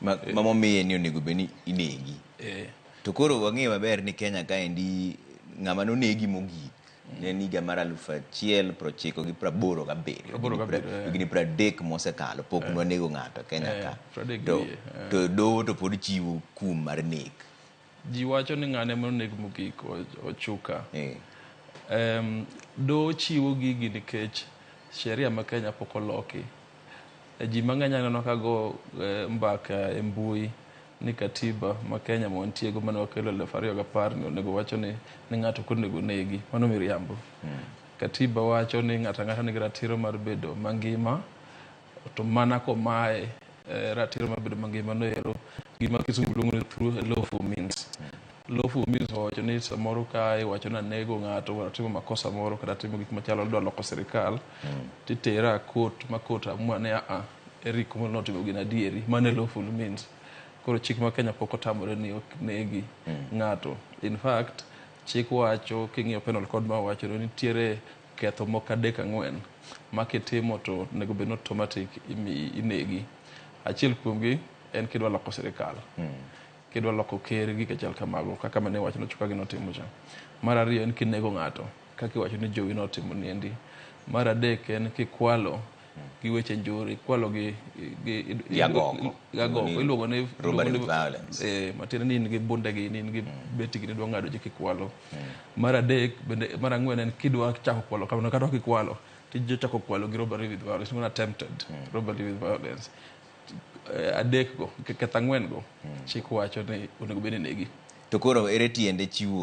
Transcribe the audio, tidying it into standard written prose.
Ma momiye ni onego bed ni inegi. To koro wang'eyo maber ni Kenya kaendi ng'ama nonegi mogik ne en higa mar 1997. 87. Higni 30 mosekalo pok nwanego ng'ato Kenya ka. 30 To, wiye. To doho to pod chiwo kum mar nek. Ji wacho ni ng'ane moneg mogik Ochuka. Doho chiwo gigi nikech sheria ma Kenya pok oloki. Ji mang'eny aneno ka go mbaka e mbui ni katiba ma Kenya ma wantie go mane wakelo 2010 ni onego wacho ni ng'ato ok onego negi. Mano miriambo. Katiba wacho ni ng'ato ang'ata nigi ratiro mar bedo mangima, to mana komaye ratiro mar bedo mangima no ero gima kisungu luongo ni through lawful means. Lawful means owacho ni samoro ka iwacho ni anego ng'ato, atimo makosa moro, kata atimo gik machalo dwa loko sirikal, titera court ma court amua ni aa Eric Omollo notimo gino adieri. Mano e lawful means. Koro chik ma Kenya pok otamore ni ok negi ng'ato. In fact, chik wacho, king'iyo penal code ma wacho ni nitiere ketho moko adek ang'wen ma kitimo to onego bed ni automatic inegi. Achiel kuomgi en kidwa loko sirikal. Kidwa loko ker, gik achal kamago kaka mane iwacho ni Ochuka gi notimo cha. Mar ariyo en kinego ng'ato kaka iwacho ni Jowi notimo niendi. Mar adek en kikwalo gi weche njore, ikwalo gi Gi agoko. Gi agoko iluongo ni Robbery with violence. Matiende ni in gi bunde gi, in gi beti gi, nidwa ng'ado ji kikwalo. Mar adek bende, mar ang'wen en kidwa chako kwalo kamano, kata ok ikwalo tijjo chako kwalo gi robbery with violence, iluongo ni attempted robbery with violence. Adek go, ketho ang'wen go, chik wacho ni onego bed ni negi. To koro ere tiende chiwo